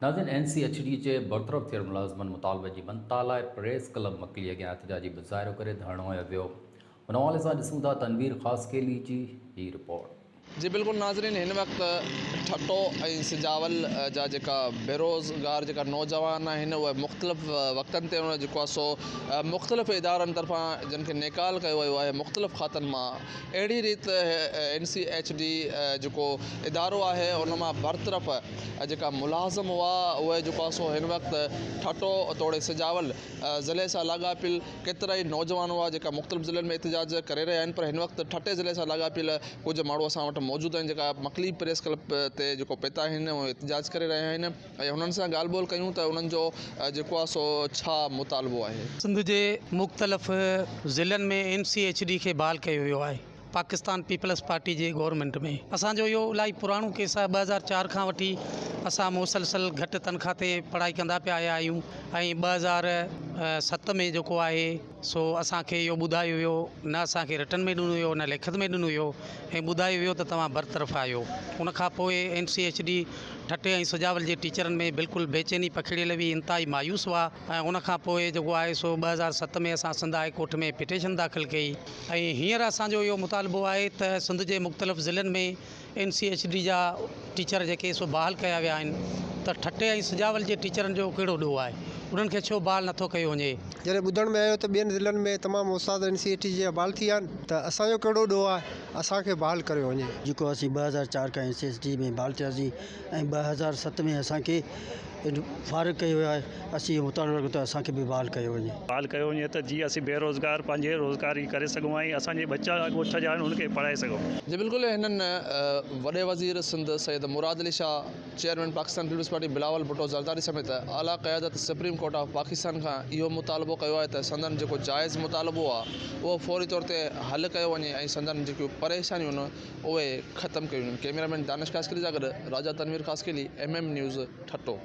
ناظرين N C H D جي برطرف ٿيل ملازمن مطالبي جي مڃتا لاء پريس ڪلب مڪلي اڳيان احتجاجي مظاهرو ڪري ڌرڻو هنيو ويو ان حوالي سان ڏسون ٿا تنوير خاصخيلي جي هي رپورٽ. جي بلڪل ناظرين هن وقت ٺٽو ۽ سجاول جا جيڪا بيروزگار جيڪا نوجوان آهن اهي مختلف وقتن تي انهن جيڪو آهي سو مختلف ادارن طرفان جن کي نيڪال ڪيو ويو آهي مختلف کاتن مان اهڙي ريت اين سي ايڇ ڊي جيڪو ادارو آهي ان مان برطرف جيڪا ملازم هئا اهي جيڪو آهي سو هن وقت ٺٽو توڙي سجاول ضلعي سان لاڳاپيل ڪيترائي نوجوان هئا جيڪا مختلف ضلعن ۾ احتجاج ڪري رهيا آهن پر هن وقت ٺٽي ضلعي سان لاڳاپيل ڪجهه ماڻهو اسان وٽ موجود آهن جيڪا مڪلي پريس ڪلب تي جيڪو پهتا آهن اهي احتجاج ڪري رهيا آهن ۽ هنن سان ڳالهه ٻولهه ڪيون ته انهن جو جيڪو آهي سو ڇا مطالبو آهي. سنڌ جي مختلف ضلعن ۾ اين سي ايڇ ڊي کي بحال ڪيو ويو آهي پاڪستان پيپلز پارٽي جي گورنمينٽ ۾ اسان جو اهو الاهي پراڻو ڪيس آهي 2004 کان وٺي اسان مسلسل گهٽ تنخواه تي پڙهائي ڪندا پيا آيا آهيون ۽ 2007 ۾ جيڪو آهي سو اسان کي اهو ٻڌايو ويو نه اسان کي رٽن ۾ ڏنو ويو نه لکت ۾ ڏنو ويو ۽ ٻڌايو ويو ته توهان برطرف آهيو ان کان پوء اين سي ايڇ ڊي ٺٽي ۽ سجاول جي ٽيچرن ۾ بلڪل بيچيني پکڙيل هئي انتهائي مايوس هئا ۽ ان کان پوء جيڪو آهي سو 2007 ۾ اسان سنڌ هاء ڪورٽ ۾ پٽيشن داخل ڪئي ۽ هينئر اسان جو اهو مطالبو آهي ته سنڌ جي مختلف ضلعن ۾ اين سي ايڇ ڊي جا ٽيچر جيڪي سو بحال ڪيا ويا آهن ته ٺٽي ۽ سجاول جي ٽيچرن جو ڪهڙو ڏوهه آهي انهن کي ڇو بحال نٿو ڪيو وڃي. جڏهن ٻڌڻ ۾ آيو ته ٻين ضلعن ۾ تمام استاد اين سي ايڇ ڊي جا بحال ٿي ويا آهن ته اسان جو ڪهڙو ڏوهه آهي اسان کي بحال ڪريو وڃي. جيڪو اسين 2004 کان اين سي ايڇ ڊي ۾ بحال ٿياسين ۽ 2007 ۾ اسان کي فارغ ڪيو ويو آهي اسين اهو مطالبو رکون ٿا اسان کي به بحال ڪيو وڃي. بحال ڪيو وڃي ته جيئن اسين بيروزگار پنهنجي روزگاري ڪري سگهون ۽ اسان جي ٻچا ڳوٺ جا آهن انهن کي پڙهائي سگهون. جي بلڪل هنن وڏي وزير Sindh Syed Murad Ali Shah, chairman Pakistan Peoples Party Bilawal Bhutto Zardari سميت اعليٰ قيادت سپريم ڪورٽ آف پاڪستان کان اهو مطالبو ڪيو آهي ته سندن جيڪو جائز مطالبو آهي اهو فوري طور تي حل ڪيو وڃي ۽ سندن جيڪيون پريشانيون آهن اهي ختم ڪيون وڃن ڪئميرا مين دانش خاصخيلي سان گڏ Raja Tanveer Khaskheli M M news Thatta.